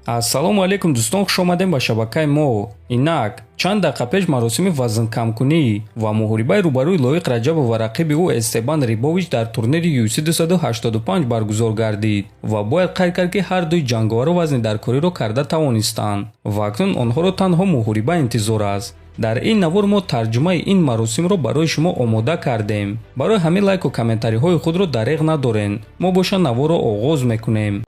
Ассалому алайкум, дӯстон, хуш омадем ба шабакаи мо. Инак, чанд дақиқа пеш маросими вазнкамкунӣ ва муҳорибаи рӯбарӯи Лоиқ Раҷабов ва рақиби ӯ Эстебан Рибович дар турнири UFC 285 баргузор гардид ва бояд қайд кард, ки ҳар дуи ҷанговарро вазни даркориро карда тавонистанд ва акнун онҳоро танҳо муҳориба интизор аст. Дар ин навор мо тарҷумаи ин маросимро барои шумо омода кардем. Барои ҳамин лайку комментариҳои худро дареғ надорен. Мо боша наворро оғоз мекунем.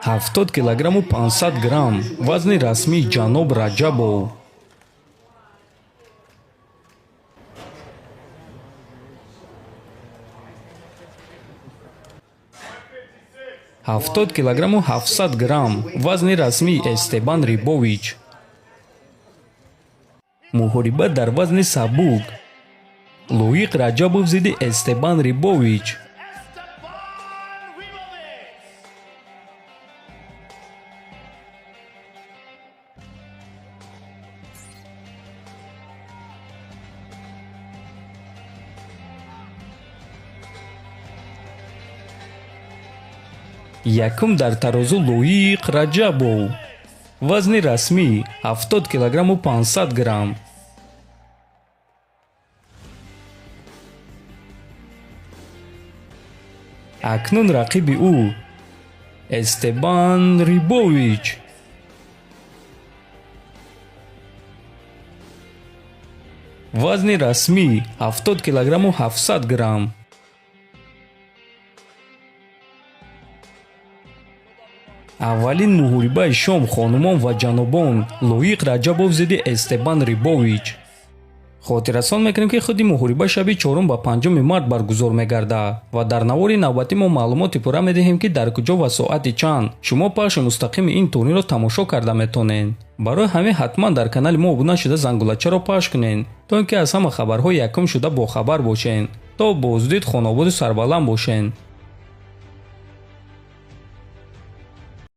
70 килограмму 500 грамм вазни расмии ҷаноб Раҷабов. 70 килограмму 700 грамм вазни расмии Эстебан Рибович. Муҳориба дар вазни сабук: Лоиқ Раҷабов зидди Эстебан Рибович. Якум дар тарозу Лоиқ Раҷабов, вазни расмӣ 70 килограмму 500 грамм. Акнун рақиби ӯ Эстебан Рибович, вазни расмӣ 70 килограмму 700 грамм. Аввалин муҳорибаи шом, хонумон ва ҷанобон, Лоиқ Раҷабов зидди Эстебан Рибович. Хотиррасон мекунем, ки худи муҳориба шаби чорум ба панҷуми март баргузор мегардад ва дар навори навбатӣ мо маълумоти пурра медиҳем, ки дар куҷо ва соати чанд шумо пахши мустақими ин турнирро тамошо карда метавонед. Барои ҳамин ҳатман дар канали мо обуна шуда, зангулачаро пахш кунед, то ин ки аз ҳама хабарҳои якум шуда бохабар бошед. То боздид, хонободу сарбаланд бошед.